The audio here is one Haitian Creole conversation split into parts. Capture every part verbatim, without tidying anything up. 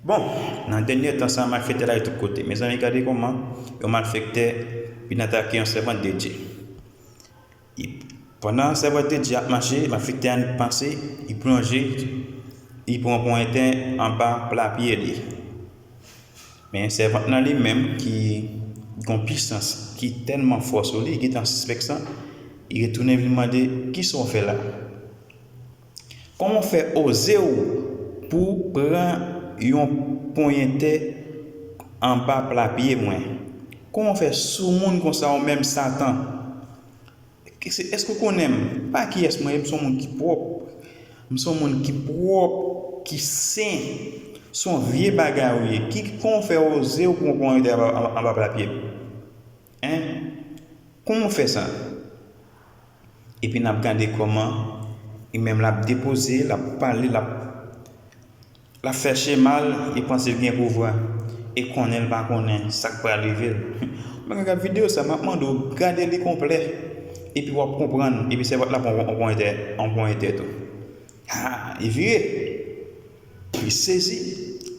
Bon, nan dènye tan sa, malfektè la ye tout kote. Mezanmi, gade kòman yon malfektè vin atake yon sèvant de Dye. Pandan sèvant de Dye ap mache, malfektè a pase, li plonje, li pran ponyètè anba pla pye li. Men sèvant lan li menm ki gen yon pisans ki tèlman fò sou li, li gentan sispèk sa, li retounen vin mande, "Kisa w fè la? Kòman w fè oze w pou pran yon ponyètè anba pla pye mwen? Kòman w fè soumoun konsa ou menm Satan?" Èske w konnen m? Pa kiyès mwen ye, m se yon moun ki pwòp. M se yon moun ki pwòp, ki sen. Se yon vye bagay ou ye. Ki, kòman w fè oze w pran ponyètè anba, anba, anba pla pye m? Hein? Kòman w fè sa? Epi n ap gade kòman li menm l ap depoze, l ap pale, l ap, l ap fè chema l, li panse l gen pouvwa. E konnen l pa konnen sa k pral rive l. Mwen k ap gade videyo sa, m ap mande w gade li konplè. Epi w ap konprann. Epi sèvant la pran yon ponyètè, yon ponyètè tou. Ha, li vire. Li sezi,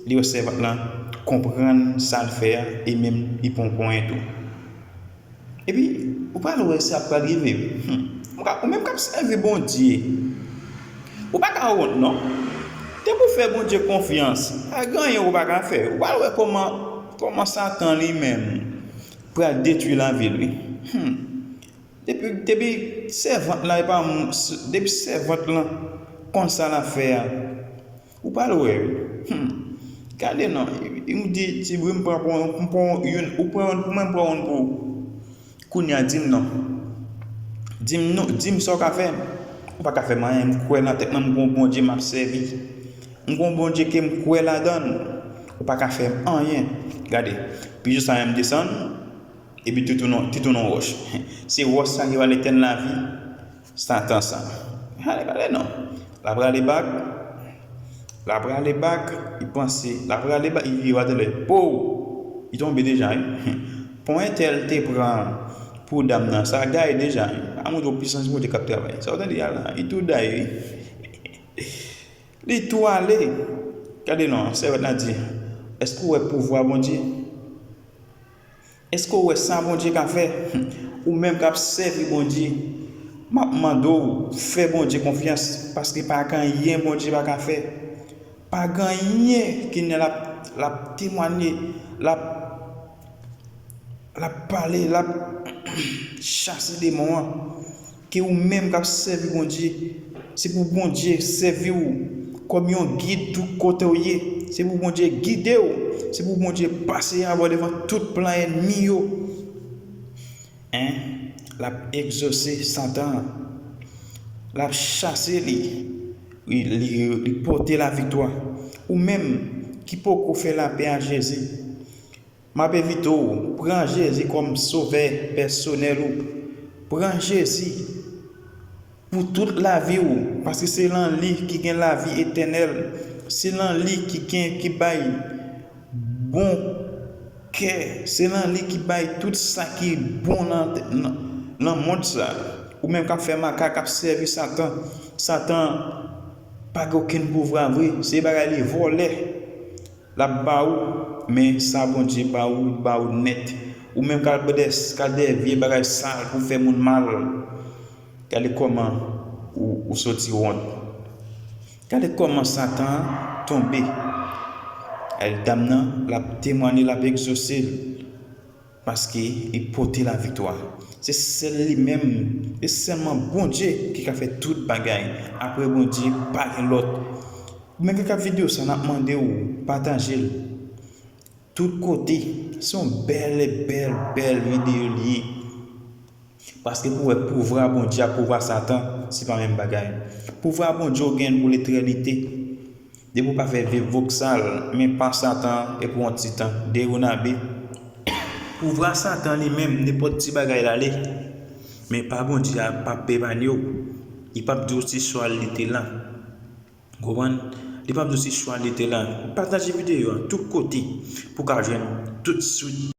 li wè sèvant lan konprann sa l fè a, e menm li pran ponyèt tou. Epi, ou pral wè sa ap pral rive. Hmm. Ou ka, ou menm k ap sèvi Bondye, ou pa ka wont non. Depi w fè Bondye konfyans, pa gen anyen ou pa ka fè. Ou pral wè kòman, kòman Satan li menm pral detwi lavi l, wi. Hmm. Depi, depi sèvant la, e pa moun, depi sèvant lan konn sa l ap fè a, ou pral wè, wi. Hmm. Gade non, m di, Tibri, m pran pou, m pran youn, ou pran youn pou mwen, m pran youn pou ou. Kounye a, di m non. Di m non, di m sa w ka fè. Ou pa ka fè m anyen, m kwè nan tèt mwen, m gon Bondye m ap sèvi. M gon Bondye ke m kwè ladan l. Ou pa ka fè m anyen. Gade, pi jis sa, m desann. Epi te tounen, te tounen yon wòch. Se wòch sa ki pral etenn lavi Satan sa. Gade, gade non. L ap rale bak. L ap rale bak. Li panse. L ap rale bak. Li vire atè lè. Pow! Li tonbe deja, wi. Ponyèt l te pran pou dam nan. Sa gaye deja, wi. A montre w pisans Bondye k ap travay. Sa w tande a la? Li tou daye, wi. Li tou ale. Gade non, sèvant la di, èske w wè pouvwa Bondye? Èske w wè sa Bondye ka fè? Ou menm k ap sèvi Bondye, m ap mande w fè Bondye konfyans, paske pa gen anyen Bondye pa ka fè. Pa gen anyen ki n l ap, l ap temwanye, l ap, l ap pale, l ap chase demon an. Ke ou menm k ap sèvi Bondye, se pou Bondye sèvi w kòm yon gid tout kote w ye. Se pou Bondye gide w. Se pou Bondye pase avè w devan tout plan ènmi yo. Hein? L ap egzose Satan an. L ap chase li. Li, li, li pote laviktwa. Ou menm ki poko fè lapè a Jezi, m ap envite w, pran Jezi kòm sovè pèsonèl ou. Pran Jezi pou tout lavi w, paske se nan li ki gen lavi etènèl. Se nan li ki gen, ki bay bon kè. Se nan li ki bay tout sa ki bon nan, nan, nan mond sa. Ou menm k ap fè makak, k ap sèvi Satan. Satan pa gen okenn pouvwa vre. Se bagay li vòlè. L ap ba ou, men sa Bondye ba ou, li ba ou nèt. Ou menm k al bwè, k al dèyè vye bagay sal pou fè moun mal. Gade kòman ou, ou soti wont. Gade kòman Satan an tonbe. Gade dam nan, l ap temwanye, l ap egzose l. Paske li pote laviktwa. Se sèl li menm, se sèlman Bondye ki ka fè tout bagay. Apre Bondye, pa gen lòt. Ou menm ki ap gade videyo sa, n ap mande w pataje l tout kote. Se yon bèl, bèl, bèl videyo li ye. Paske pou w wè pouvwa Bondye ak pouvwa Satan, se pa menm bagay. Pouvwa Bondye w gen pou letènite. Depi w pa fè vye voksal, men pa Satan e pou yon ti tan, deyoun abe. Pouvwa Satan li menm, nenpòt ti bagay l ale. Men pa Bondye a p ap epanye w. Li p ap di w se swa l li te la. Ou konprann? Li p ap di w se swa l li te la. Pataje videyo a tout kote pou w ka jwenn tout swit.